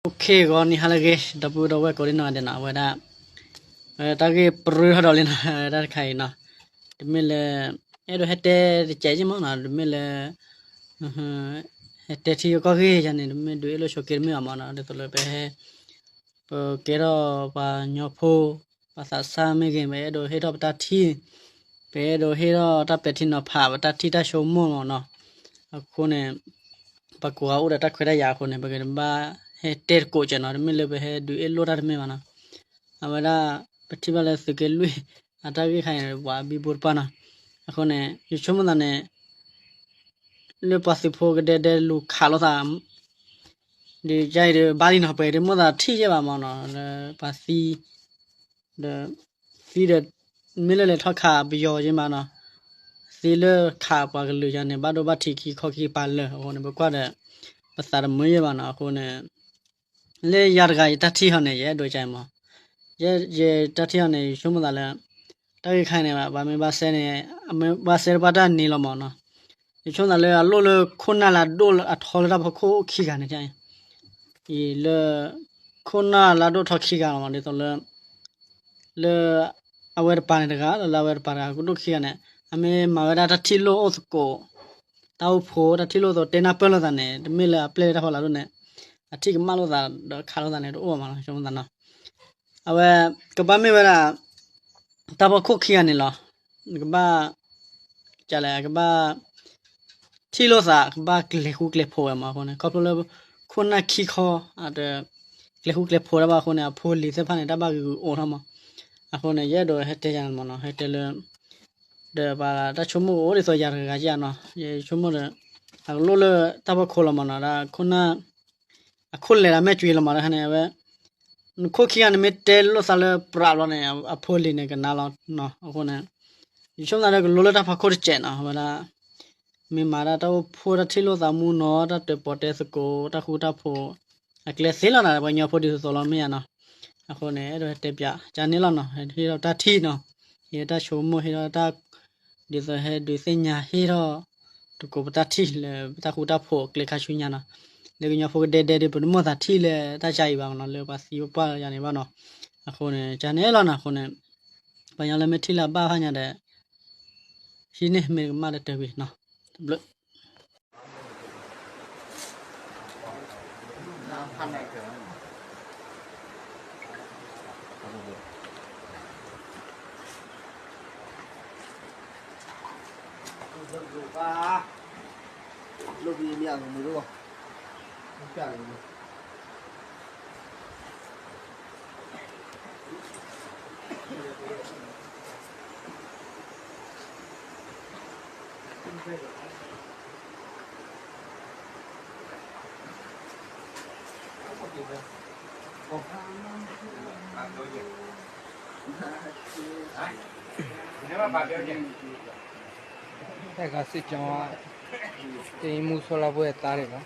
OK ဂီၤနံၤဟါလၢအဂ့ၤ ဒီပုၢ်ဒီဝဲၢ်ကိးဒံနီၢ်ဂၤဒဲးနီၤ အဝဲဒၣ် တၢ်ဂ့ၢ်ပြၢထီၣ်ဒီးလံနီၤ တၢ်တခါအံၤနီၤ တမ့ၢ်လၢ အဲၣ်ဒိးဟဲတဲတစဲးက့မးနီၤ တမ့ၢ်လၢ ဟဲတဲထံကီၢ်ဂ့ၢ်ယၤန့ၣ် တမ့ၢ်ဒုးအဲၣ်လိာ်ဆိးက့တမ့ၢ်ဘၣ်မးနီၤ ဒ်သိးလၢပဟဲ ပကဲထီၣ်ပှၤကညီဖိ ပှၤသးစၢ်မ့ၢ်ဂ့ၤ ပအဲၣ်ဒိးဟ့ၣ်ထီၣ်ပတၢ်ထံၣ် ပအဲၣ်ဒိးဟ့ၣ်ထီၣ်တၢ်ပဲာ်ထံနီၤဖး ပတၢ်ထံၣ်တၢ်ဆိကမိၣ်မးနီၤ အဃိန့ၣ် ပှၤကိးဂၤအိၣ်ဒီးတၢ်ခွဲးတၢ်ယာ်အဃိန့ၣ် ပကဘၣ်ဟဲတဲတကိးကဲနီၤ တမ့ၢ်လၢပဟဲဒုးအဲၣ်လိာ်တၢ်တမ့ၢ်ဘၣ်နီၤ အဝဲဒၣ် ပထံၣ်ဘၣ်လၢသုးက့လွံၢ် အတၢ်ဂ့ၢ်ခါအံၤန့ၣ် ပှၤဘံဘူတပှၢ်နီၤ အဃိန့ၣ် ယဆိကမိၣ်သးန့ၣ် လၢပှၤသုးဖိကဒဲဒဲလူၤခးလိာ်သး ဒီးယအံၤဒီးဘၣ်လံနီၤ ပှဲၤဒ်မိၣ်သးထံၣ်ယဲၢ်ဘၣ်မးနီၤ လၢပှၤသံ ဒီး သံဒီး မ့ၢ်လၢလဲၤထီၣ်ခးပယီၤယဲၢ်မးနီၤ သံလၢခးပှၤကလုာ်ယၤန့ၣ် ဘၣ်ဒိဘၣ်ထံးခံခီခံကပၤလၢာ် အဃိန့ၣ် ပကွၢ်ဒီး ပသးတမုာ်ယဲၢ်ဘၣ်နီၤ အဃိန့ၣ် လၢယၤတဂၤယတၢ်ထံၣ်ဟီန့ၣ် ယအဲၣ်ဒိးကမး ယဲယတၢ်ထံၣ်ဟီန့ၣ် ယဆိကမိၣ်သးလၢ တၢ်ဂ့ၢ်ခါအံၤန့ၣ် ပှၤမ့ၢ်ဘၣ်စဲန့ၣ် အမ့ၢ်ဘၣ်စဲတပှၢ်တၢ်န့ၣ်လီၤမးနီၤ ယဆိကမိၣ်သးလၢအလိၣ်လၢခိၣ်နၢ်လၢအဒိၣ်အထီလၢတၢ်ဖီခိၣ်အိၣ်ခံဂၤန့ၣ် အံၤလၢ ခိၣ်နၢ်လၢအဒိၣ်ထီခံဂၤလီၤမး ဒ်သိးလၢ လၢ အဝဲတပၤန့ၣ်တဂၤ လၢအဝဲတပၤတဂၤ ကဒိၣ်ခံဂၤန့ၣ် အမ့ၢ်မၤဝဲဒၣ်တၢ်ထံၣ်လိာ်အိၣ်သကိး တၢ်အိၣ်ဖှိၣ် တၢ်ထံၣ်လိာ်သကိးတဲနၢ်ပၢၢ်လိာ်သးန့ၣ် တမ့ၢ်လၢအပျဲၢ်လၢတၢ်ဖီလာ်ဒိၣ်န့ၣ် အထံၣ်ကမၣ်လိာ်သးဒီးခးလိာ်သးန့ၣ် တအိၣ်ဘၣ်မးနီၤ ဆိကမိၣ်သးနီၤ အဝဲ ကဘၣ်မ့ၢ်ဝဲဒၣ် တၢ်ဖီခိၣ်ခံဂၤန့ၣ်လီၤ ကဘၣ် ကလဲၣ် ကဘၣ် ထံၣ်လိာ်သး ကဘၣ်ကျဲၤဃူကျဲၤဖိးဝဲမးအဃိန့ၣ် ခီဖျိလၢ ခိၣ်နၢ်ခံခီ အတ ကျဲၤဃူကျဲၤဖိးတၢ်ဘၣ်အဃိန့ၣ် အဖိအလံၤသ့ၣ်တဖၣ်န့ၣ် တၢ်ဘၣ်ဂုာ်ဂုာ်အိၣ်ထီၣ်မး အဃိန့ၣ် ယအဲၣ်ဒိးဟဲတဲယၤန့ၣ်မးနီၤ ဟဲတဲလၢ ဒီးပှၤတၢ်ဆိကမိၣ်ကအိၣ်ဒ်သိးယၤတဂၤကယၤနီၤ ယဆိကမိၣ်ဒီး အကလိၣ်လၢတၢ်ဖီခိၣ်လီၤမးနီၤ ဒီးခိၣ်နၢ် အခိၣ်လဲၤဒၣ်မဲာ်ကွံာ်လီၤမးတခါန့ၣ် အဝဲ နခိၣ်ခံဂၤန့ၣ်မ့ၢ်တဲလိာ်သးလၢပြးဘျီန့ၣ် အဖိအလံၤန့ၣ်ကနၣ်လီၤနီၤ အဃိန့ၣ် ယဆိကမိၣ်သးလၢကလိၣ်လၢတၢ်ဖီခိၣ်တစဲးနီၤ အဝဲဒၣ် မ့ၢ်မၤဒၣ်တၢ်အိၣ်ဖှိၣ်တၢ်ထံၣ်လိာ်သးမူနီၤ တၢ်တၢၣ်ပီၣ်တဲသကိး တၢ်ဃူတၢ်ဖိး အကျဲသ့လီၤနီၤ ပှၤကညီဖိဒ်သိးသိးလီၤမ့ၢ်ဧါနီၤ အဃိန့ၣ် အဲၣ်ဒိးတဲပၠး ကန့ၣ်လီၤနီၤ ဟ့ၣ်ထီၣ်တၢ်ထံၣ်နီၤ ဟ့ၣ်ထီၣ်တၢ်ဆိကမိၣ် ဟ့ၣ်ထီၣ်တၢ် ဒ်သိးဟဲဒုးသ့ၣ်ညါဟ့ၣ်ထီၣ် တကိးပတၢ်ထံၣ်လၢပတၢ်ဃူတၢ်ဖိးကျဲခါဆူညါနီၤ လၢကညီဖိကဒဲဒဲဒီး ပတမိၣ်သးထံၣ်လၢတၢ်ကါအံၤဘၣ်နီၤ လၢပှၤသံပှၢ်ယၤန့ၣ်ဘၣ်နီၤ အဃိန့ၣ် ကန့ၣ်လီၤနီၤ အဃိန့ၣ် ပှၤကညီလၢမ့ၢ်ထံၣ်လၢအဘၣ်ဖၣ်ညါဒီး ဟံးန့ၢ်မ့ၢ်ကမၣ်တတၢၢ်ကွံာ်နီၤ တဘျုး လုပ်ပြီးမြတ်လို့မလို့ ပြတယ်လို့အဲၣ်ဂါစစ်ကြောင်းက ကရင်မူဆိုလာပွဲသားတွေပါ